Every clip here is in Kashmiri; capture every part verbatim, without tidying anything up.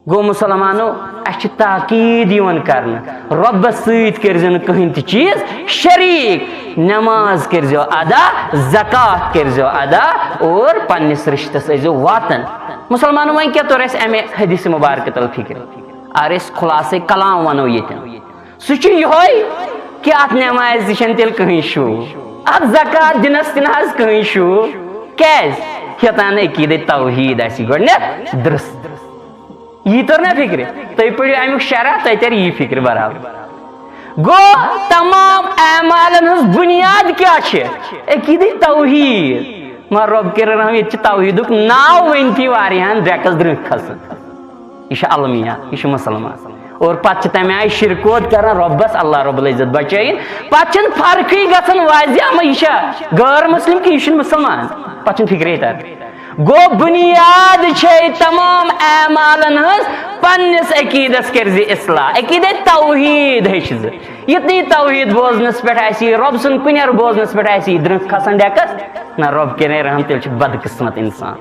گوٚو مسلمانو، اَسہِ چھِ تاکید یِوان کرنہٕ، رۄبس سۭتۍ کٔرزیو نہٕ کٕہٕنۍ تہِ چیٖز شریٖک، نماز کٔرزیو ادا، زکوٰۃ کٔرزیو ادا، اور پننِس رشتس ٲسزیو واتان۔ مسلمانو، وۄنۍ کیٛاہ توٚر اَسہِ اَمہِ حدیث مبارکہٕ تل فکر؟ اگر أسۍ خلاصے کلام ونو ییٚتٮ۪ن، سُہ چھُ یِہوٚے کہِ اتھ نمازِ تہِ چھَنہٕ تیٚلہِ کٕہٕنۍ شوٗب، اتھ زکوٰۃ دِنس تہِ نہ حظ کٕہٕنۍ شوٗب۔ کیٛازِ؟ یوٚتام نہٕ عقیدے توحید آسہِ گۄڈٕنٮ۪تھ درست۔ یی توٚر نہ فکرِ؟ تُہۍ پٔرِو اَمیُک شرح، تۄہہِ ترِ یی فکرِ برابر۔ گوٚو، تمام اعمالن ہٕنٛز بُنیاد کیٛاہ چھِ؟ عقیدے توحید۔ مگر رۄب کٔرِنۍ رحم، ییٚتہِ چھِ توحیدُک ناو ؤنۍتھٕے واریاہن ڈٮ۪کس درٛنٛکھ کھسان۔ یہِ چھُ المیہ، یہِ چھُ مسلمان۔ اور پتہٕ چھِ تَمہِ آیہِ شرکوت کران رۄبس، اللہ رب العزت بچٲیِن۔ پتہٕ چھِنہٕ فرقٕے گژھان واضح، اما یہِ چھا غٲر مسلم کہِ یہِ چھُنہٕ مسلمان؟ پتہٕ چھُنہٕ فکرے تران۔ گوٚو، بُنیاد چھے تمام اعمالن ہٕنٛز پننِس عقیدس کٔرزِ اصلاح، عقیدے توحید ہیٚچھ زِ۔ یُتھ نہٕ یہِ توحید بوزنس پٮ۪ٹھ آسہِ یہِ، رۄب سُنٛد کُنٮ۪ر بوزنس پٮ۪ٹھ آسہِ یہِ درٛنٛکھ کھسان ڈٮ۪کس، نہ، رۄب کٔرِنۍ رحم، تیٚلہِ چھُ بدقسمت انسان۔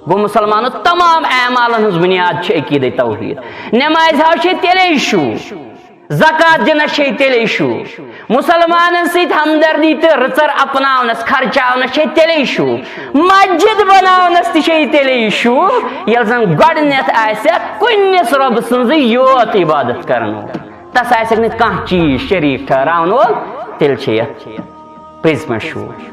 گوٚو مسلمانو، تمام اعمالن ہٕنٛز بُنیاد چھِ عقیدے توحید۔ نمازِ ہاو چھے تیٚلے شوٗب، زکوٰۃ دِنس چھے تیٚلے شوٗب، مسلمانن سۭتۍ ہمدردی تہٕ رٕژر اپناونس، خرچاونس چھے تیٚلے شوٗب، مسجد بناونس تہِ چھے تیٚلے شوٗب، ییٚلہِ زن گۄڈٕنٮ۪تھ آسہِ کُنِس رۄبہٕ سٕنٛزٕے یوت عبادت کرن وول، تس آسٮ۪کھ نہٕ کانٛہہ چیٖز شریٖک ٹھہراون وول، تیٚلہِ چھے یتھ پٔزۍ پٲٹھۍ شوٗب۔